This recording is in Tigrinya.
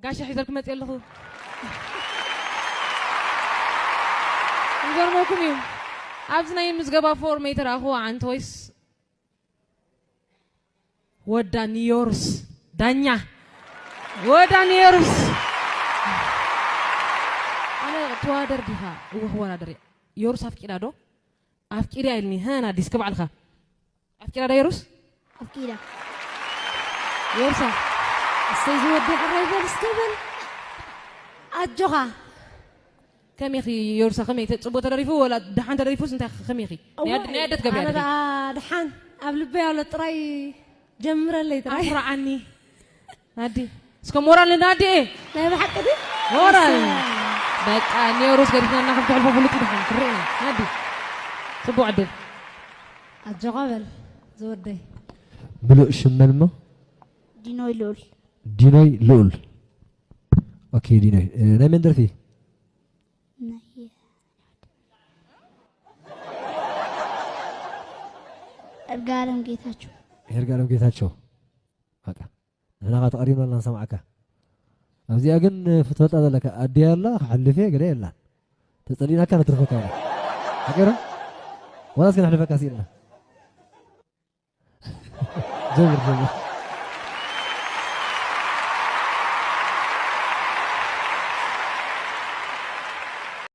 ጋሻ ሒዘልኩም መፅእ ኣለኹ። ይገርመኩም እዩ፣ ኣብዚ ናይ ምዝገባ ፎርም ይተረኣኹ ዓንተ ወይስ ወዳ ኒዮርስ ዳኛ? ወዳ ኒዮርስ። ኣነ ተዋደር ዲኻ? እወ ክወዳደር እየ። ዮርስ ኣፍቂዳ ዶ? ኣፍቂዳ ኢልኒ። ሀና ዲስክ ባዕልኻ ኣፍቂዳ ዶ ዮርስ? ኣፍቂዳ። ዮርሳ። እሰይ ዝወደይ ሕራይ በል እስከ በል። ኣጆኻ። ከመይ ኢኺ ዮርሳ፣ ከመይ ተ-፣ ጽቡቕ ተደሪፉ ወላ ደሓን ተደሪፉስ እንታይ ኢኺ፣ ከመይ ኢኺ? ናይ ኣደ-፣ ናይ ኣደ ትገብሪ ኣነ ኣለኺ? ደኣ ደሓን ኣብ ልበይ ኣሎ ጥራይ ጀምረለይ ጥራይ። ኣፍርዓኒ። ናዲ። እስከ ሞራል ናዲ። ናይ ብሓቂ ድዩ? ሞራል። እሰይ። በቃ ኒዮርስ ገዲፍና እና ከም ትሕልፎ ፍሉጥ እዩ ደሓን ክርኢ ኢና። ናዲ። ጽቡቕ ዕድል። ኣጆኻ በል ዝወደይ። ምሉእ ሽም መን እሞ? ዲኖይ ልኡል። ዲኖይ ልኡል። ኦኬ ዲኖይ። እ፣ ናይ መን ደርፊ? ናይ እርጋለም ጌታቸው። ይርጋለም ጌታቸው። በቃ ንሕና ኸዓ ተቐሪብና ኣለና ንሰምዓካ። ኣብዚኣ ግን ክትፈልጣ ዘለካ ኣደይ ኣላ፣ ክሓልፍ እየ፣ ገለ የላን። ተጸሊእናካ ነትርፈካ ኢና። ሓቂራ? ዋላስ ክነሕልፈካ ስኢልና? ጀምር፣ ጀምር።